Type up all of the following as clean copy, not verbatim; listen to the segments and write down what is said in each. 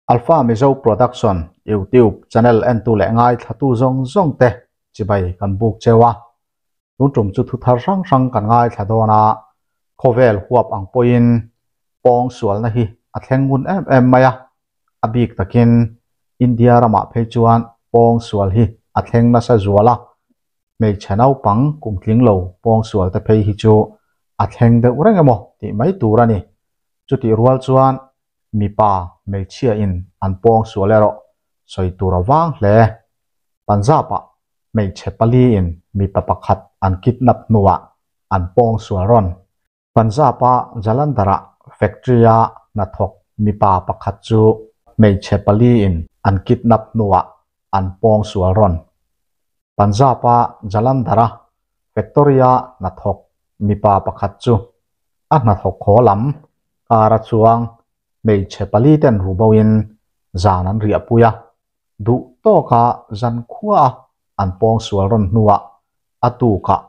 Alpha Mizo Production YouTube channel entu leh ngaithlatu zawng zawng te chibai kan buk cheu a. Tun tum chu thu thar hrang hrang kan ngaithla dawn a, khawvel huap ang pawhin pawng sualna hi a thleng ngun em em mai a, a bik takin India ramah phei chuan pawng sual hi a thleng nasa zual a, hmeichhe naupang kum tling lo pawng sual te phei hi chu a thleng deuh reng emaw tih mai tur a ni. Chutih rual chuan mipa hmeichhia in an pawng sual erawh sawi tur a vang hle. Punjab-ah hmeichhe pali in mipa pakhat an kidnap hnuah an pawng sual rawn. Punjab-a Jalandhar-ah factory-a hnathawk mipa pakhat chu hmeichhe pali in an kidnap hnuah an pawng sual rawn. Punjab-a Jalandhar-a factory-a hnathawk mipa pakhat chu a hnathawk haw lam kara chuang hmeichhe pali ten ruboin zan an riahpui a, duh tawka zan khua an pawng sual rawn hnuah a tukah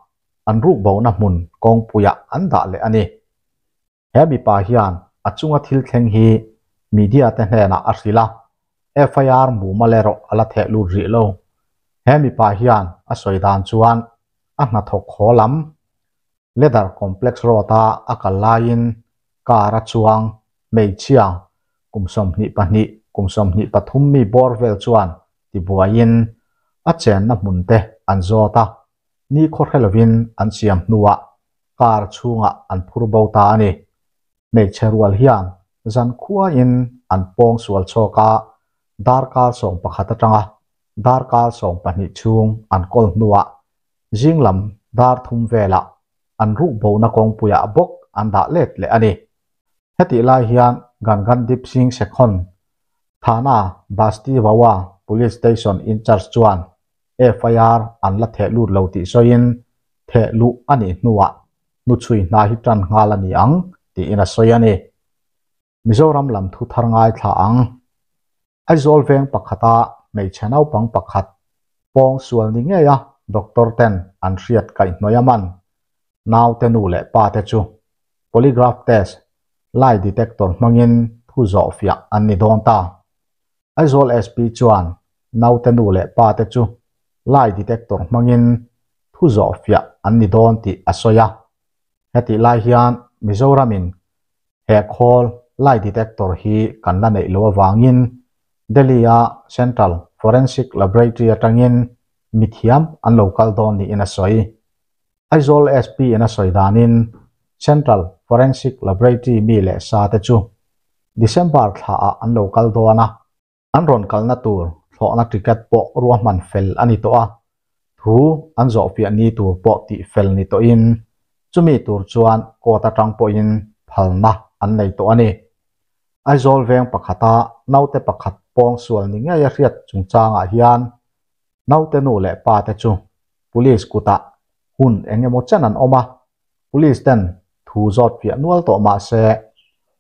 an rukbohna hmun kawngpuiah an dah leh a ni. He mipa hian a chunga thil thleng hi media te hnenah a hrilh a, FIR mumal erawh a la theh lut rih lo. He mipa hian a sawi dan chuan a hnathawk haw lam Leather Complex Road-a a kal laiin car a chuang hmeichhia kum 22, kum 23 mi bawr vel chuan tibuaiin a chenna hmun te an zawt a, ni khaw hre lovin an siam hnuah car chhungah an phur bo ta a ni. Hmeichhe rual hian zan khuain an pawng sual chhawk a, darkar 11 atanga darkar 12 chhung an kawl hnuah zing lam dar thum velah an ruk bona kawngpuiah bawk an dah let leh a ni. Hetih lai hian Gangandip Singh Sekhon Thana Basti Bawa Police Station in-charge chuan FIR an la theh lut lo tih sawiin theh luh a nih hnuah hnuchhui hna hi tan nghal a ni ang tiin a sawi a ni. Mizoram lam thu thar ngaithla ang. Aizawl veng pakhata hmeichhe naupang pakhat pawng sual ni ngei a doctor ten an hriat kaihhnawih a man. Naute nu leh pa te chu polygraph test, lie detector hmangin thu zawh fiah an ni dawn ta. Aizawl SP chuan naute nu leh pa te chu lie detector hmangin thu zawh fiah an ni dawn tih a sawi a. Hetih lai hian Mizoramin he khawl lie detector hi kan la neih loh avangin Delhi-a Central Forensic Laboratory atangin mithiam an lo kal dawn niin a sawi. Aizawl SP in a sawi danin Central Forensic Laboratory mi leh sa te chu December thlaah an lo kal dawn a, an rawn kalna tur thlawhna ticket pawh ruahman fel a ni tawh a, thu an zawhfiah ni tur pawh tih fel ni tawhin chumi tur chuan court atang pawhin phalna an nei tawh a ni. Aizawl veng pakhata naute pakhat pawng sual ni ngei a hriat chungchangah hian naute nu leh pa te chu police kutah hun eng emaw chen an awm a, police ten thu zawt fiah nual tawh mah se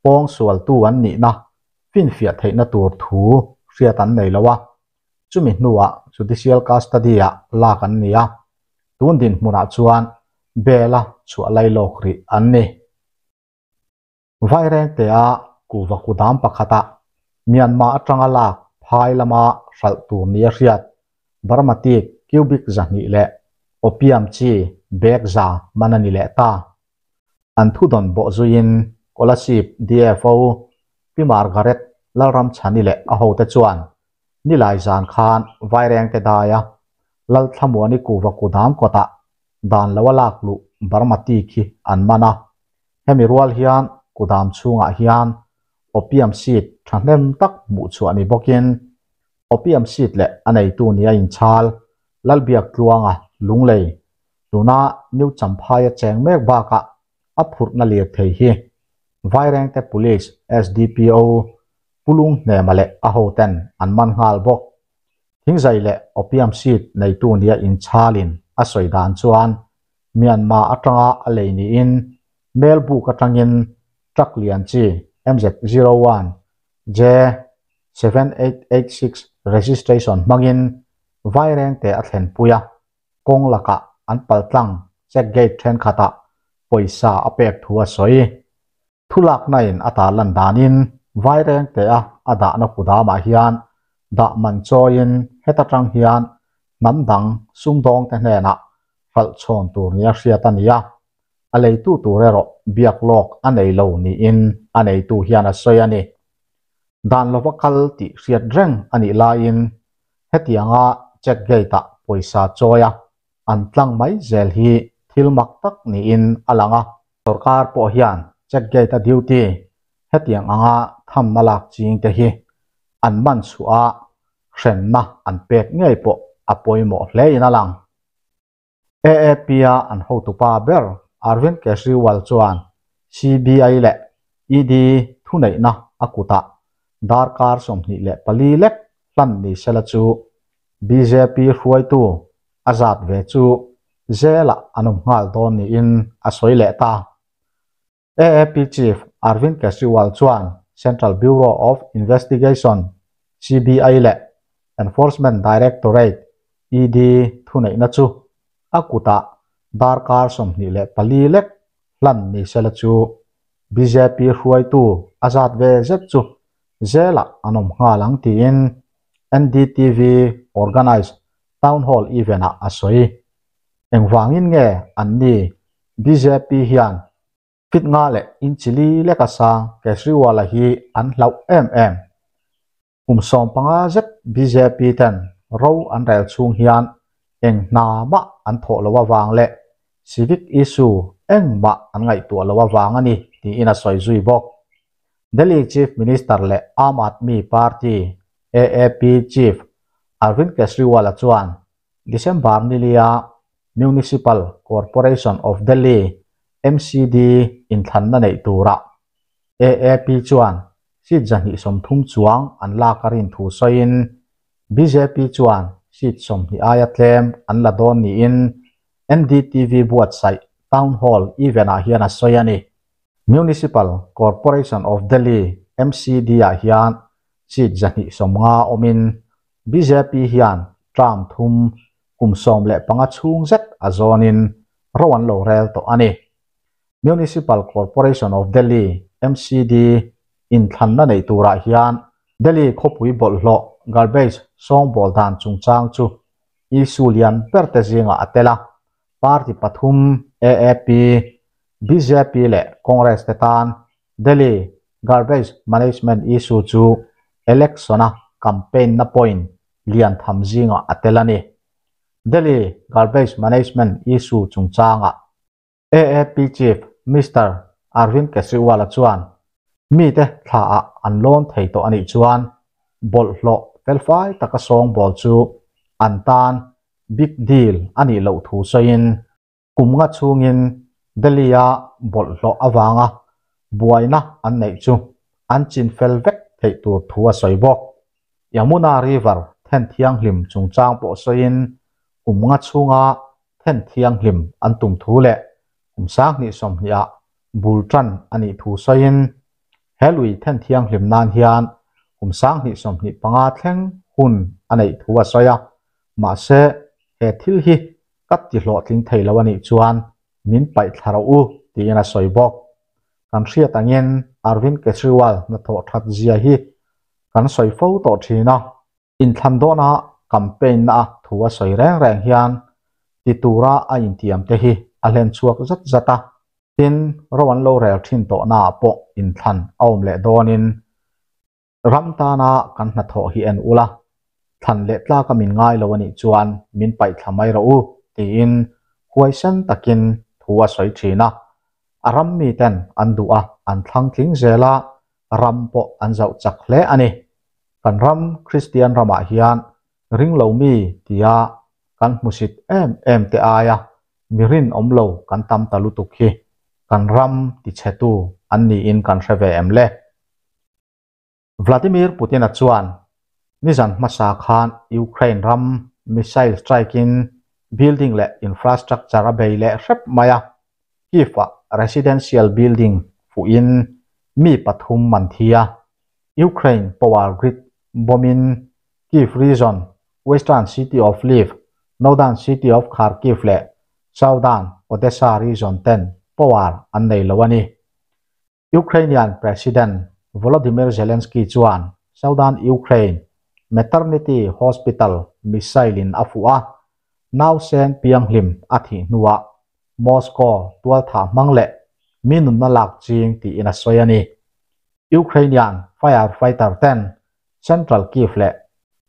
pawng sualtu an nihna finfiah theihna tur thu hriat an nei lo a, chumi hnuah judicial custody-ah lak an ni a, tun dinhmunah chuan bail-a chhuah lailawk rih an ni. Vairengtea kuhva kudam pakhatah Myanmar atanga lak phai lama hralh tur nia hriat Burma-teak cubic 200 leh opium chi bag 100 man a ni leh ta. An thudawn bawh zuiin Kolasib DFO Pi Margaret Lalramchhani leh a hote chuan nilai zan khan Vairengte daia Lalthlamuani kuhva kudam kawtah dan loa lak luh Burma teak hi an man a. Hemi rual hian kudam chhungah hian opium seed thahnem tak hmuh chhuah ni bawkin opium seed leh a neitu nia inchhal Lalbiak Tluanga Lunglei tuna New Champhaia cheng mek bakah a phurhna lir thei hi Vairengte Police SDPO Pulung Hnema leh a hoten an man nghal bawk. Thingzai leh opium seed neitu nia inchhalin a sawi dan chuan Myanmar atanga a lei niin Melbourne atangin truck lian chi MZ01 J7886 registration hmangin Vairengte a thlenpui a, kawng lakah an paltlang check gate thenkhatah pawisa a pek thu a sawi. Thulakna in a tarlan danin Vairengte a a dahna kudamah hian dah man chawiin heta tang hian hnam dang sumdawngte hnenah hralh chhawn tur nia hriat a ni a, a leitu tur erawh biak lawk a nei lo niin a neitu hian a sawi a ni. Dan lova kal tih hriat reng a nih laiin hetianga check gate-ah pawisa chawia an tlang mai zel hi thil mak tak niin a lang a. Sorkar pawh hian check gate-a duty hetiang anga thamna lak chingte hi an man chhuah a, hremna an pek ngei pawh a pawimawh hlein a lang. AAP-a an hotupa ber Arvind Kejriwal chuan CBI leh ED thuneihna a kutah darkar 24 lek hlan ni sela chu bjp hruaitu a zat ve chu zelah an awm nghal dawn niin a sawi leh ta. AAP Chief Arvind Kejriwal chuan Central Bureau of Investigation, CBI, leh Enforcement Directorate, ED, thuneihna chu a kutah darkar 24 lek hlan ni sela chu bjp hruaitu a zat ve zet chu zelah an awm nghal ang tiin NDTV organise Town Hall event-ah a sawi. Engvangin nge anni bjp hian fit nga leh inch li leka sang Kejriwal-a hi an hlauh em em? Kum 15 zet bjp ten ro an rel chhung hian eng hna mah an thawh lo avang leh civic issue engmah an ngaihtuah lo avang a ni tiin a sawi zui bawk. Delhi Chief Minister leh Aam Aadmi Party, AAP, Chief Arvind Kejriwal-a chuan December nilia Municipal Corporation of Delhi, MCD, inthlanna neih turah AAP chuan seat 130 chuang an lak a rin thu sawiin bjp chuan seat 20 aia tlem an la dawn niin NDTV buatsaih Town Hall event-ah hian a sawi a ni. Municipal Corporation of Delhi, MCD-ah hian seat 150 awmin bjp hian term thum kum 15 chhung zet a zawnin ro an lo rel tawh a ni. Municipal Corporation of Delhi, MCD, inthlanna nei turah hian Delhi khawpui bawlhhlawh garbage sawngbawl dan chungchang chu issue lian ber te zingah a tel a, party pathum AAP, bjp leh Congress te tan Delhi garbage management issue chu election-a campaign na point lian tham zingah a tel a ni. Delhi garbage management issue chungchangah AAP Chief Mister Arvind Kejriwal-a chuan mite thlaah an lawn thei tawh a nih chuan bawlhhlawh felfai taka sawngbawl chu an tan big deal a nih loh thu sawiin kum nga chhungin Delhi-a bawlhhlawh avanga buaina an neih chu an chin fel vek theih tur thu a sawi bawk. Yamuna River then thianghlim chungchang pawh sawiin kum nga chhunga then thianghlim an tum thu leh kum 2020-ah bul tan a nih thu sawiin he lui then thianghlim nan hian kum 2025 thleng hun a neih thu a sawi a, mahse he thil hi ka ti hlawhtling thei lo a nih chuan min paih thla rawh u tiin a sawi bawk. Kan hriat angin Arvind Kejriwal hnathawh that zia hi kan sawi fo tawh thin a, inthlan dawna campaign na a thu a sawi reng reng hian ti tura a intiam te hi a hlen chhuak zat zat a, tin ro an lo rel thin tawh naah pawh inthlan a awm leh dawnin ram tana kan hnathawh hi en ula, thlan leh tlaka min ngai lo a nih chuan min paih thla mai rawh u tiin huaisen takin thu a sawi thin a, a ram miten an duh a an thlang tling zel a, ram pawh an zauh chak hle a ni. Kan ram Kristian ramah hian ring lo mi tia kan hmusit em em te aia mi rinawm lo kan tam ta lutuk hi kan ram tichhetu an niin kan hre ve em le? Vladimir Putin-a chuan nizan hmasa khan Ukraine ram missile strike-in building leh infrastructure a bei leh hrep mai a, Kyiv-ah residential building fuhin mi pathum man thi a, Ukraine power grid bomb-in Kyiv region, western city of Lviv, northern city of Kharkiv leh southern Odesa region ten power an nei lo a ni. Ukrainian President Volodymyr Zelensky chuan Southern Ukraine Maternity Hospital missile in a fuh a, nausen pianghlim a thih hnuah Moscow tualthah hmang leh mi nunna lak ching tiin a sawi a ni. Ukrainian firefighter ten Central Kyiv leh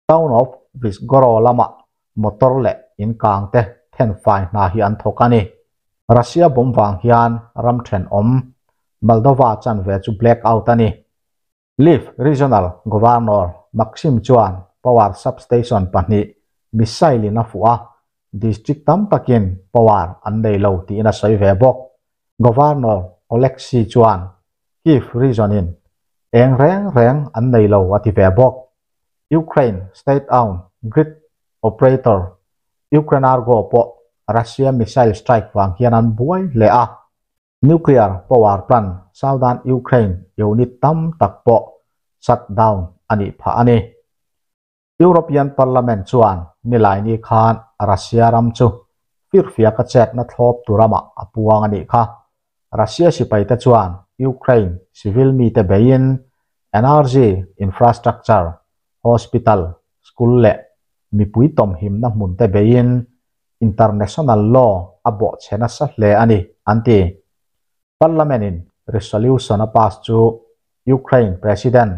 Town of Vyshgorod lamah motor leh in kang te thenfai hna hi an thawk a ni. Russia bomb vang hian ram thenawm Moldova chanve chu blackout a ni. Lviv Regional Governor Maxim chuan power substation pahnih missile in a fuh a, district tam takin power an nei lo tiin a sawi ve bawk. Governor Oleksiy chuan Kyiv region in eng reng reng an nei lo a ti ve bawk. Ukraine state-owned grid operator Ukrenergo pawh Russia missile strike vang hian an buai hle a. Nuclear power plant Southern Ukraine unit tam tak pawh shut down a nih phah a ni. European Parliament chuan Nilaini khan Russia ram chu firfiak a chetna thlawp tur ramah a puang a nih kha. Russia sipaite chuan Ukraine civil mite beiin energy infrastructure, hospital, school leh mipui tawmhimna hmunte beiin international law a bawhchhe nasa hle a ni, an ti. Parliament-in resolution a pass chu Ukraine President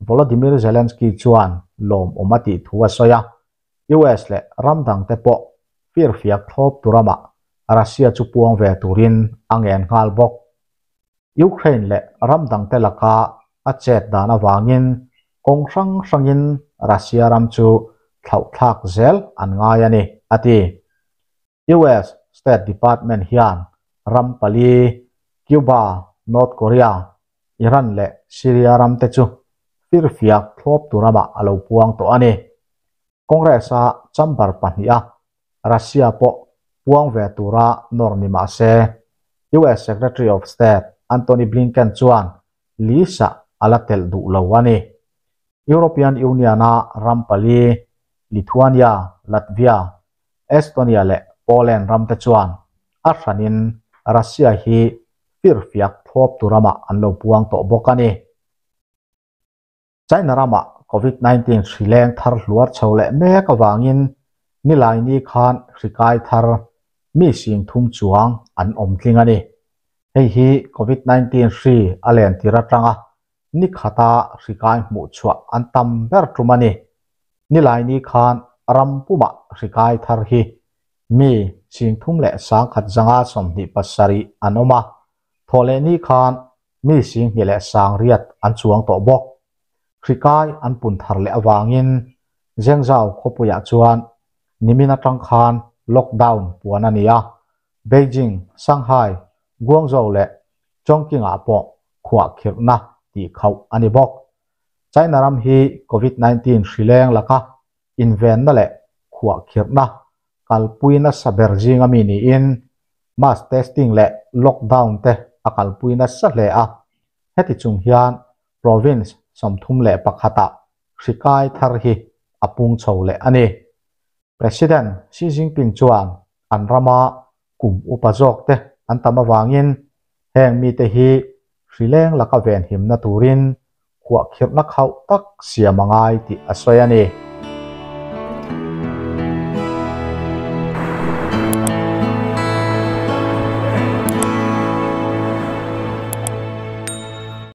Volodymyr Zelensky chuan lawmawm a tih thu a sawi a, US leh ram dangte pawh firfiak thlawp tur ramah Russia chu puang ve turin a ngen nghal bawk. Ukraine leh ram dangte laka a chet dan avangin kawng hrang hrangin Russia ram chu thlauhthlak zel an ngai a ni, a ti. US State Department hian ram pali, Cuba, North Korea, Iran leh Syria ramte chu firfiak thlawp tur ramah a lo puang tawh a ni. Congress-a chamber pahniha Russia pawh puang ve tura nawr ni mah se, US Secretary of State Antony Blinken chuan list-ah a la telh duh lo a ni. European Union-a ram pali, Lithuania, Latvia, Estonia leh Poland ramte chuan a hranin Russia hi firfiak thlawp tur ramah an lo puang tawh bawk a ni. China ramah Covid 19 hri leng thar hluar chho leh mek avangin Nilaini khan hri kai thar mi 30,000 chuang an awm tling a ni. Hei hi Covid 19 hri a len tir atanga ni khata hri kai hmuh chhuah an tam ber tum a ni. Nilaini khan ram pumah hri kai thar hi mi 31,127 an awm a, thawhlehni khan mi 28,000 an chuang tawh bawk. Hri kai an pun thar leh avangin Zhengzhou khawpuiah chuan nimin atang khan lockdown puan a ni a, Beijing, Shanghai, Guangzhou leh Chongqing-ah pawh khuahkhirhna tih khauh a ni bawk. China ram hi Covid 19 hri leng laka invenna leh khuahkhirhna kalpui nasa ber zinga mi niin mass testing leh lockdown te a kalpui nasa hle a. Heti chung hian province 31-ah hri kai thar hi a pung chho leh a ni. President Xi Jinping chuan an rama kum upa zawk te an tam avangin heng mite hi hri leng laka venhimna turin khuahkhirhna khauh tak siam a ngai tih a sawi a ni.